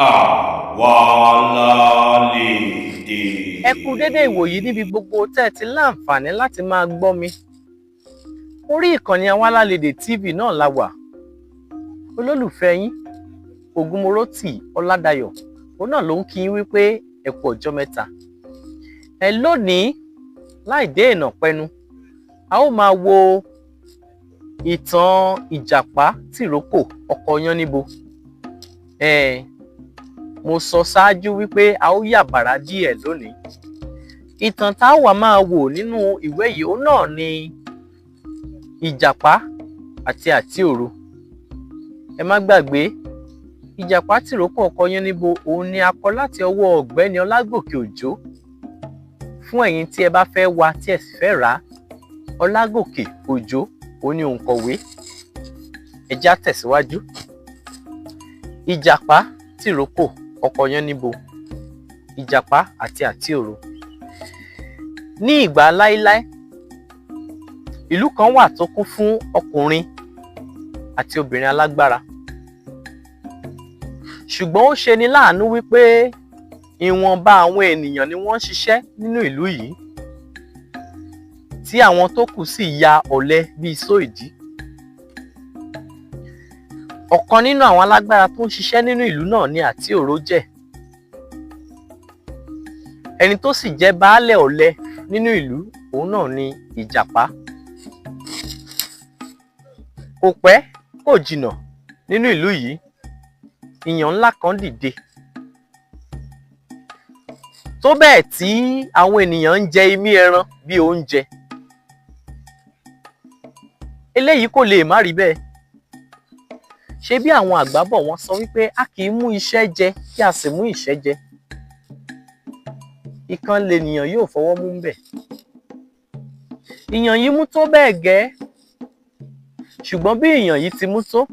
Àwa la lèdè. Ẹ kú dédé ìwòyí níbi gbogbo tẹ́ ẹ ti láǹfààní láti máa gbọ́ mi. Orí ìkànnì Awalalédè TV náà la wà. Olólùfẹ́ yín, Ògúnmọ́rọ́tì Ọládayọ̀, òun náà ló ń kí yín wípé ẹ kú ọjọ́ mẹ́ta. Ẹ lónìí, láì dé ìnà pẹnu, a ó máa wo ìtàn Ìjàpá tìrókò ọkọ Yánníbo. Mo sọ ṣáájú wípé a ó yà bàrà díẹ̀ lónìí. Ìtàn tá a wà máa wò nínú ìwé yìí, òun náà ni Ìjàpá àti Àtíòro. Ẹ má gbàgbé, Ìjàpá tìrókò ọkọ Yánníbo òun ni a kọ láti ọwọ́ Ọ̀gbẹ́ni Ọlágòkè Òjó. Fún ẹ̀yin tí ẹ bá fẹ́ wá tí ẹ sì fẹ́ rà á, Ọlágòkè Òjó òun ni òǹkọ̀wé. Ẹ já tẹ̀síwájú. Ìjàpá tìrókò ọkọ Yánníbo, Ìjàpá àti Àtíòro. Ní ìgbà láíláí, ìlú kan wà tó kún fún ọkùnrin àti obìnrin alágbára. Ṣùgbọ́n ó ṣeni láàánú wípé ìwọ̀nba àwọn ènìyàn ni wọ́n ń ṣiṣẹ́ nínú ìlú yìí, tí àwọn tó kù sì ya ọ̀lẹ bíi só ìdí. Ọ̀kan nínú àwọn alágbára tó ń ṣiṣẹ́ nínú ìlú náà ni Àtíòro jẹ́. Ẹni tó sì jẹ́ baálẹ̀ ọ̀lẹ nínú ìlú, òun náà ni Ìjàpá. Kò pẹ́ kò jìnà nínú ìlú yìí, ìyàn ńlá kan dìde. Tó bẹ́ẹ̀ tí àwọn ènìyàn ń jẹ imí ẹran bí oúnjẹ. Eléyìí kò lè má rí bẹ́ẹ̀. Ṣé bí àwọn àgbà bọ̀, wọ́n sọ wípé a kì í mú iṣẹ́ jẹ kí a sì mú ìṣẹ́ jẹ. Ìkan lènìyàn yóò fọwọ́ mú ńbẹ̀. Ìyàn yìí mú tó bẹ́ẹ̀ gẹ́. Ṣùgbọ́n bí ìyàn yìí ti mú tó,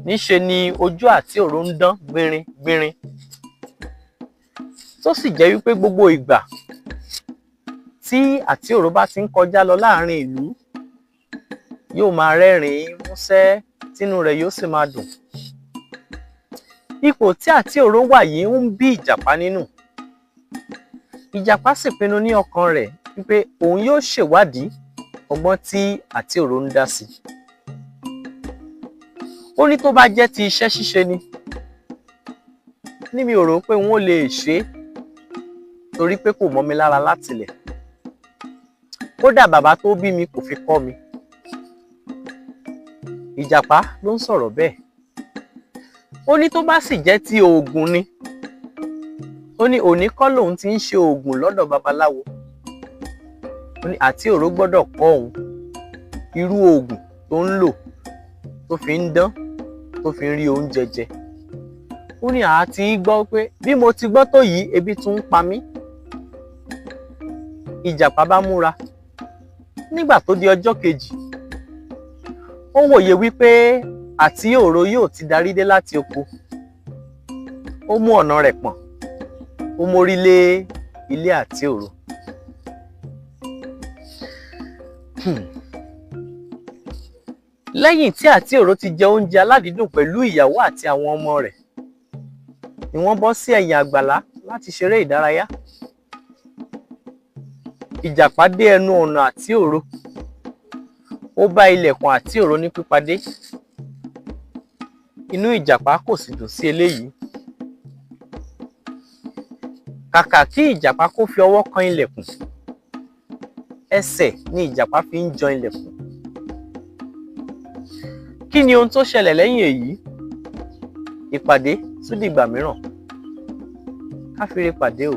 níṣe ni ojú Àtíòro ń dán gbinrin gbinrin. Tó sì jẹ́ wípé gbogbo ìgbà tí Àtíòro bá ti ń kọjá lọ láàrin ìlú, yóò máa rẹ́rìn-ín músẹ́, tínú rẹ̀ yóò sì máa dùn. Ipò tí Àtíòro wà yìí ń bí Ìjàpá nínú. Ìjàpá sì pinnu ní ọkàn rẹ̀ wípé òun yóò ṣèwádìí ọgbọ́n tí Àtíòro ń dá sí. Ó ní tó bá jẹ́ ti iṣẹ́ ṣíṣe ni, ní mi ò rò pé n ó lè ṣe é torí pé kò mọ́ mi lára látilẹ̀. Kódà bàbá tó bí mi kò fi kọ́ mi. Ìjàpá ló ń sọ̀rọ̀ bẹ́ẹ̀. Ó ní tó bá sì jẹ́ ti oògùn ni, ó ní òní kọ́ lòun ti ń ṣe oògùn lọ́dọ̀ babaláwo. Ó ní Àtíòro gbọ́dọ̀ kọ́ òun irú oògùn tó ń lò tó fi ń dán, tó fi ń rí oúnjẹ jẹ. Ó ní àá ti gbọ́ pé bí mo ti gbọ́ tó yìí, ebi tún ń pa mí. Ìjàpá bá múra. Nígbà tó di ọjọ́ kejì, ó wòye wípé Àtíòro yóò ti darí dé láti oko. Ó mú ọ̀nà rẹ̀ pọ̀n, ó mórí lé ilé Àtíòro. Lẹ́yìn tí Àtíòro ti jẹ oúnjẹ aládìídùn pẹ̀lú ìyàwó àti àwọn ọmọ rẹ̀, ni wọ́n bọ́ sí ẹ̀yìn àgbàlá láti ṣeré ìdárayá. Ìjàpá dé ẹnu ọ̀nà Àtíòro. Ó bá ilẹ̀kùn Àtíòro ní pípadé. Inú Ìjàpá kò sì dùn sí eléyìí. Kàkà kí Ìjàpá kó fi ọwọ́ kan ilẹ̀kùn, ẹsẹ̀ ni Ìjàpá fi ń jan ilẹ̀kùn. Kí ni ohun tó ṣẹlẹ̀ lẹ́yìn èyí? Ìpàdé tún dìgbà mìíràn. Ká fire pàdé o.